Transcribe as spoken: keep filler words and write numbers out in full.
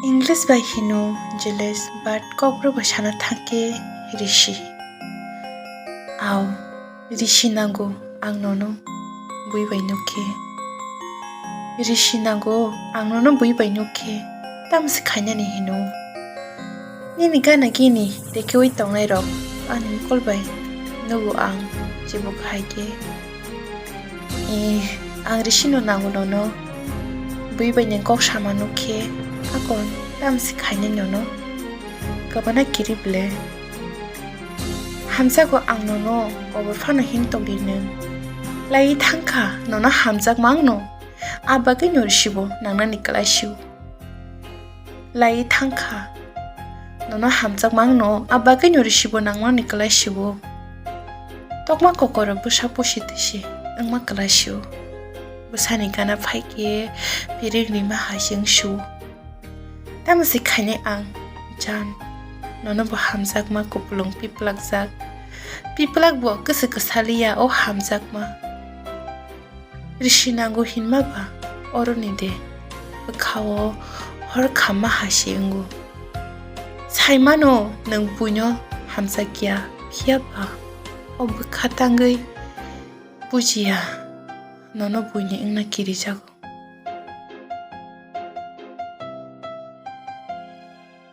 English bai hino jealous, but kokborok bai sana thangkhe risi. Ao, risi nango ang nono bui bai nukkhe. Risi nango ang nono bui bai nukkhe, tamsi khainani hino. Nini gana gini tekeui tongnairok ani mokol bai nugo ang, jebo khaikhe. Eh, ang risino nango nono. Bui bai nang kok sama nukkhe, akon tamsi khainai nono. Kwbana kiri ble. Hamjago ang nono, kobor phano hin tongdi nwng. Laiwi thangkha, nono hamjakma ang no. A bagwi no risibo nangnani kwlai sio. Laiwi thangkha. Nono hamjakma ang no, a bagwi no risibo nangmani kwlai sio. Tokma kokoro bwsa pusi tisi wngma kwlai sio. Bwsani gana phaikhe pirik rima hai se wng sio. Tamo se khainai ang, Jan. Nono bo hamjakma kupulung piplakjak. Piplak bo kwswk kwsaliya o hamjakma. Risi nango hinma ba oroni de bwkhao hor khamma hasi wngo. Saimano nwng buino hamjakya, phiya ba o bwkha tangwi bujiya nono buini wngna kirijago.